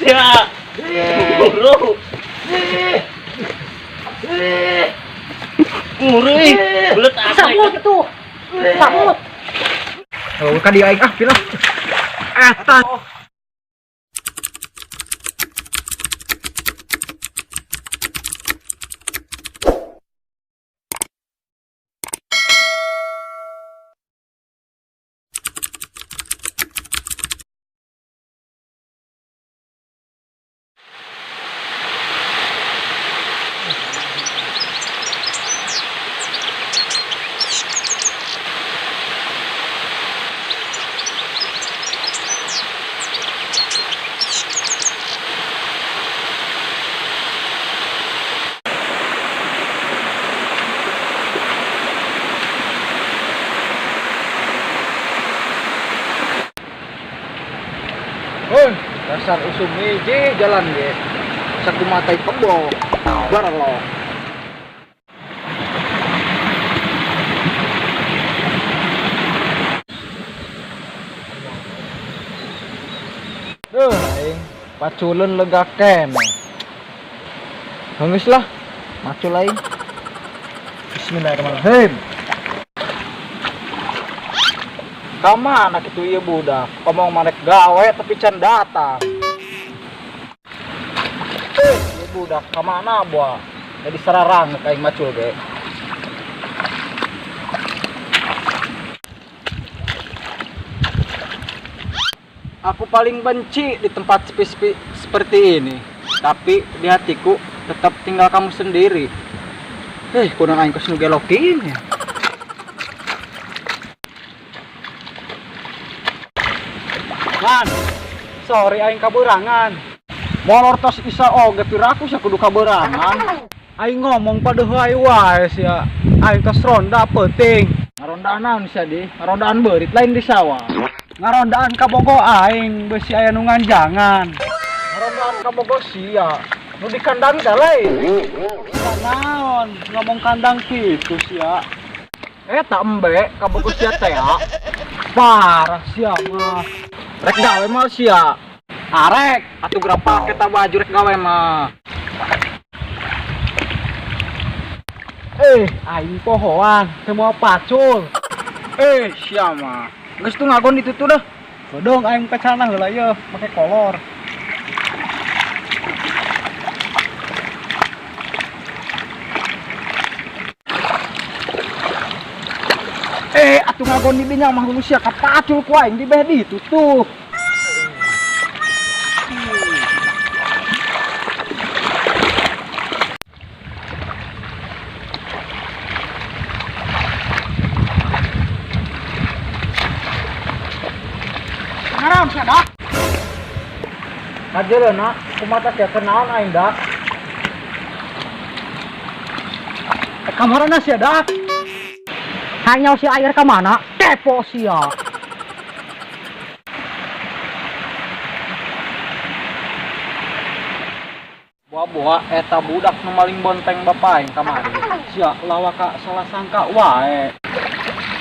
Sia. Buru. Buru ih. Belet apa? Samut tuh. Samut. Oh, ka dieu aing ah pilah. Eta. Hei, dasar usum hiji jalan ge. Sakumaha tai kebo. Barlo. Duh, aing paculeun lega keneh. Geus lah, macul aing. Bismillahirrahmanirrahim. Kamana kitu ieu budak? Omong marek gawe tapi can datang. Ieu budak kamana buah? Jadi sararang aing macul ge. Aku paling benci di tempat sepi-sepi seperti ini. Tapi di hatiku tetap tinggal kamu sendiri. Kurang aing kos nu gelokin ya. Man, sorry aing kaberangan. Molor tos isa oge piraku sia kudu kaberangan. Aing ngomong padahal wae sia. Aing tos ronda peuting. Ngarondaan naon sia di? Ngarondaan beurit lain di sawah. Ngarondaan kabogo aing beusi aya nu nganjangan. Ngarondaan kabogo sia. Nu di kandang teh lain. Naon ngomong kandang kitu sia. Eta embe kabogo sia teh. Parah sia mah. Rek gawe mah sia. Arek atuh gerapa kita baju rek gawe mah. Aing pohoan teu moal pacul. Sia mah. Geus tuh ngagon ditutu dah. Bodong aing pecana heula ieu make kolor. Atuh ngagon di dinya mah geus sia kapacul ku aing di beh ditutup. Ngaram sia dah. Kajeulna kumaha teh kenaon aing dak? Kamarana sia dak? Hanya si air ka mana? Kepo sia. Buah-buah eta budak nu maling bonteng bapa aing kamari. Sia lawaka salah sangka wae.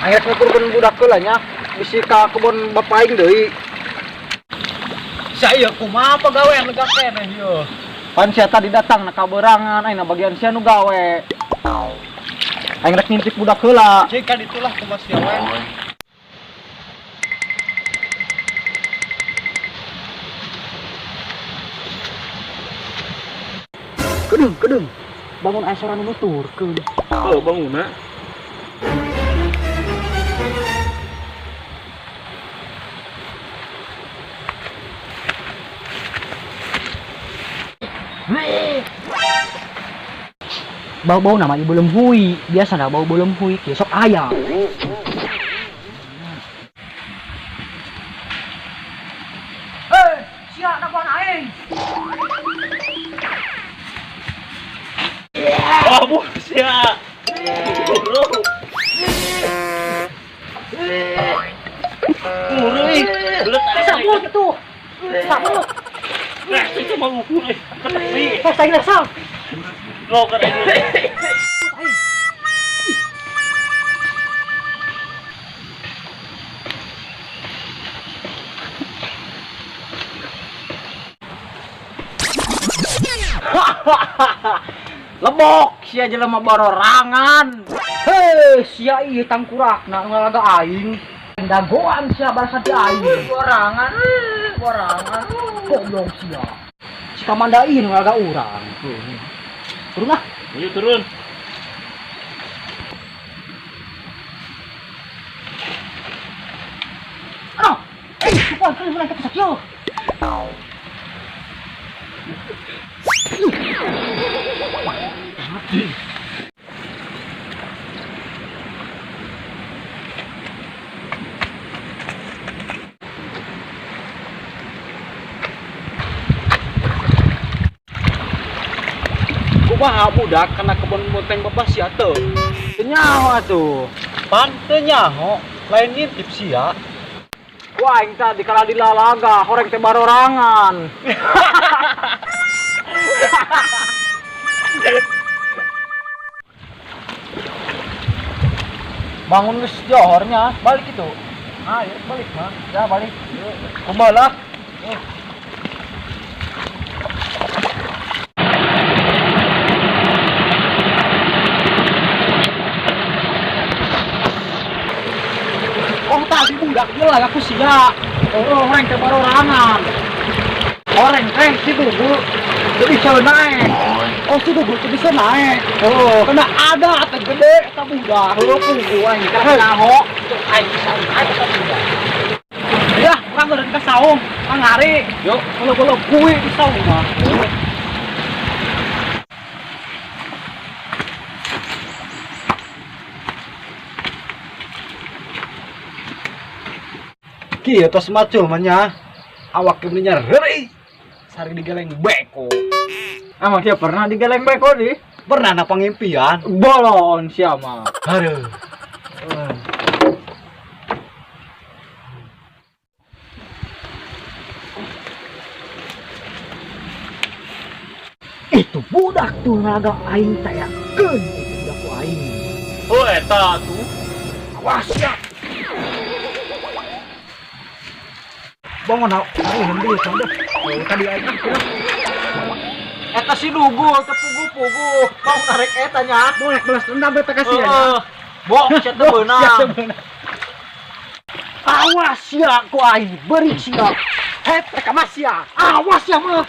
Aing rek nuturkeun budak heula nya, bisi ka kebon bapa aing deui. Sia ieu kumaha pagawean lega keneh ieu? Pan sia tadi datang na kaberangan, aing na bagian sia nu gawe. Aing rek ngintip budak heula. Cik kan itulah kumaha sia wae. Kedung, kedung. Bangun aya sora nu nuturkeun. Oh, bangunna. Bau-bau nama ieu belum hui. Biasa dah bau belum hui, kieu sok aya. Sia dagoan aing. Oh, bu, sia. Buru. Buru ih. Belet Samut tuh. Samut. Nah, itu mah ngukur ih. Ketepi. Saya ngesal. Loker ini. Lebok sia jelema barorangan. Hei, sia ieu tangkurakna nu ngalaga aing. Dagoan sia balasan ti aing. Borangan, borangan. Goblok sia. Si Kamanda ieu nu ngalaga urang. Turun ah. Ayo turun. Aduh. Eh, sumpah kali menang ke sakio. Kumaha budak kana kebon bonteng bapak sia teu? Teu nyaho atuh. Pan teu nyaho, lain ngintip sia. Wah, aing tadi kala dilalaga, horeng teh barorangan. Bangun geus johornya, balik itu. Ah, ya balik mah. Ya balik. Kumaha lah? Oh tadi budak dia aku sia. Oh, orang teh barorangan. Orang teh si Dugul teu bisa naik. Oh si Dugul teu bisa naik. Oh, kena ada atau gede eta budak. Heuh pugu aing kana naho. Aing bisa naik eta budak. Ya, urang eureun ka saung, mangari. Yuk, kalau-kalau kuwi di saung mah. Kieu tos macul mah nya. Awak ge nya heureuy. Sari digeleng beko. Emang dia pernah digeleng beko di? Pernah na pangimpian. Bolon sia mah. Aduh. Itu budak tuh ngalaga aing tayakeun itu budak ku aing. Oh eta tuh. Awas ya. Bangun aing deui tadi. Tadi aing ah kira. Eta si Dugul teu pugu-pugu. Mau narik eta nya. Boleh balas dendam beta kasih ya. Heeh. Bok sia teu beunang. Awas ya ku aing beri sia. Het rek mah sia. Awas ya mah.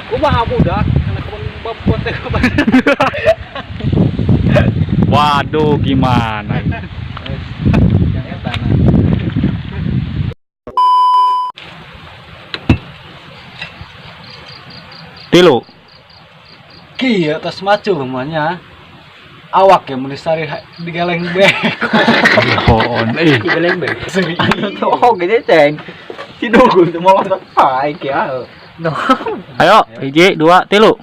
Kumaha budak kana kebon bonteng bapak. Waduh, gimana ini? Yang eta nah. Tilu. Kieu tos macul mah nya. Awak ge mun sari digeleng beko. Pohon eh. Digeleng beko. Oh, gede ceng. Si Dugul teu mau apa ya. Ayo, hiji, dua, tilu.